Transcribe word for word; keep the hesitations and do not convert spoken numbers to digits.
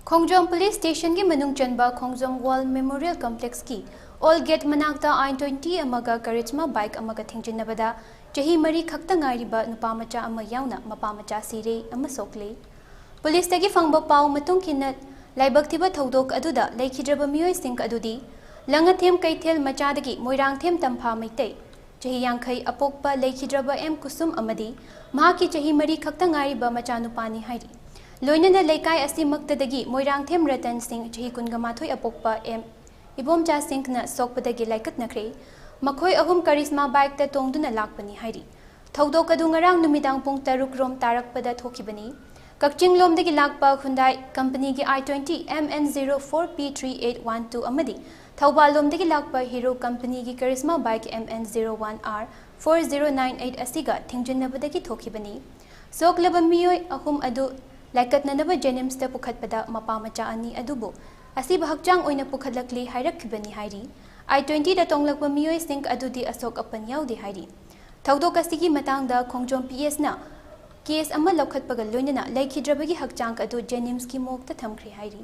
ꯈꯣꯡꯖꯣꯝ police ꯁ꯭ꯇꯦꯁꯟꯒꯤ ꯃꯅꯨꯡ ꯆꯟꯕ ꯈꯣꯡꯖꯣꯝ world memorial ꯀꯝꯄ꯭ꯂꯦꯛꯁꯀꯤ all get ꯃꯅꯥꯛꯇ ꯑꯥꯏ ꯇ꯭ꯋꯦꯟꯇꯤ ꯑꯃꯒ ꯀꯔꯤꯁꯃꯥ ꯕꯥꯏꯛ ꯑꯃꯒ ꯊꯦꯡꯖꯤꯟꯅꯕꯗ ꯆꯍꯤ ꯃꯔꯤ ꯈꯛꯇ ꯉꯥꯏꯔꯤꯕ ꯅꯨꯄꯥ ꯃꯆꯥ ꯑꯃ ꯌꯥꯎꯅ ꯃꯄꯥ ꯃꯆꯥ ꯁꯤꯔꯦ ꯑꯃ ꯁꯣꯛꯂꯦ꯫ ꯄꯨꯂꯤꯁꯇꯒꯤ ꯐꯪꯕ ꯄꯥꯎ ꯃꯇꯨꯡ ꯏꯟꯅ ꯂꯥꯏꯕꯛ ꯊꯤꯕ ꯊꯧꯗꯣꯛ ꯑꯗꯨꯗ ꯂꯩꯈꯤꯗ꯭ꯔꯕ ꯃꯤꯑꯣꯏꯁꯤꯡ ꯑꯗꯨꯗꯤ ꯂꯪꯉꯊꯦꯝ ꯀꯩꯊꯦꯜ ꯃꯆꯥꯗꯒꯤ ꯃꯣꯏꯔꯥꯡꯊꯦꯝ ꯇꯝꯐꯥ ꯃꯩꯇꯩ, ꯆꯍꯤ ꯌꯥꯡꯈꯩ ꯑꯄꯣꯛꯄ ꯂꯩꯈꯤꯗ꯭ꯔꯕ ꯑꯦꯝ ꯀꯨꯁꯨꯝ ꯑꯃꯗꯤ ꯃꯍꯥꯛꯀꯤ ꯆꯍꯤ ꯃꯔꯤ ꯈꯛꯇ ꯉꯥꯏꯔꯤꯕ ꯃꯆꯥꯅꯨꯄꯥꯅꯤ ꯍꯥꯏꯔꯤ꯫ ꯂꯣꯏꯅꯅ ꯂꯩꯀꯥꯏ ꯑꯁꯤꯃꯛꯇꯗꯒꯤ ꯃꯣꯏꯔꯥꯡꯊꯦꯝ ꯔꯇꯟ ꯁꯤꯡ, ꯆꯍꯤ ꯀꯨꯟꯒ ꯃꯥꯊꯣꯏ ꯑꯄꯣꯛꯄ ꯑꯦꯝ ꯏꯕꯣꯝꯆꯥ ꯁꯤꯡꯅ ꯁꯣꯛꯄꯗꯒꯤ ꯂꯥꯏꯀꯠꯅꯈ꯭ꯔꯦ꯫ ꯃꯈꯣꯏ ꯑꯍꯨꯝ ꯀꯔꯤꯁꯃꯥ ꯕꯥꯏꯛꯇ ꯇꯣꯡꯗꯨꯅ ꯂꯥꯛꯄꯅꯤ ꯍꯥꯏꯔꯤ꯫ ꯊꯧꯗꯣꯛ ꯑꯗꯨ ꯉꯔꯥꯡ ꯅꯨꯃꯤꯗꯥꯡ ꯄꯨꯡ ꯇꯔꯨꯛ ꯔꯣꯝ ꯇꯥꯔꯛꯄꯗ ꯊꯣꯛꯈꯤꯕꯅꯤ꯫ ꯀꯛꯆꯤꯡ ꯂꯣꯝꯗꯒꯤ ꯂꯥꯛꯄ ꯍꯨꯟꯗꯥꯏ ꯀꯝꯄꯅꯤꯒꯤ I twenty M N zero four P three eight one two ꯑꯃꯗꯤ ꯊꯧꯕꯥꯜ ꯂꯣꯝꯗꯒꯤ ꯂꯥꯛꯄ ꯍꯤꯔꯣ ꯀꯝꯄꯅꯤꯒꯤ Karizma bike M N zero one R four zero nine eight ꯑꯁꯤꯒ ꯊꯦꯡꯖꯤꯟꯅꯕꯗꯒꯤ ꯊꯣꯛꯈꯤꯕꯅꯤ꯫ ꯁꯣꯛꯂꯕ ꯃꯤꯑꯣꯏ ꯑꯍꯨꯝ ꯑꯗꯨ ꯂꯥꯏꯀꯠꯅꯅꯕ ꯖꯦꯅꯤꯝꯁꯇ ꯄꯨꯈꯠꯄꯗ ꯃꯄꯥ ꯃꯆꯥ ꯑꯅꯤ ꯑꯗꯨꯕꯨ ꯑꯁꯤꯕ ꯍꯛꯆꯥꯡ ꯑꯣꯏꯅ ꯄꯨꯈꯠꯂꯛꯂꯤ ꯍꯥꯏꯔꯛꯈꯤꯕꯅꯤ ꯍꯥꯏꯔꯤ꯫ ꯑꯥꯏ ꯇ꯭ꯋꯦꯟꯇꯤꯗ ꯇꯣꯡꯂꯛꯄ ꯃꯤꯑꯣꯏꯁꯤꯡ ꯑꯗꯨꯗꯤ ꯑꯁꯣꯛ ꯑꯄꯟ ꯌꯥꯎꯗꯦ ꯍꯥꯏꯔꯤ꯫ ꯊꯧꯗꯣꯛ ꯑꯁꯤꯒꯤ ꯃꯇꯥꯡꯗ ꯈꯣꯡꯖꯣꯝ ꯄꯤ ꯑꯦꯁꯅ ꯀꯦꯁ ꯑꯃ ꯂꯧꯈꯠꯄꯒ ꯂꯣꯏꯅꯅ ꯂꯩꯈꯤꯗ꯭ꯔꯕꯒꯤ ꯍꯛꯆꯥꯡ ꯑꯗꯨ ꯖꯦꯅꯤꯝꯁꯀꯤ ꯃꯣꯔꯒꯇ ꯊꯝꯈ꯭ꯔꯦ ꯍꯥꯏꯔꯤ꯫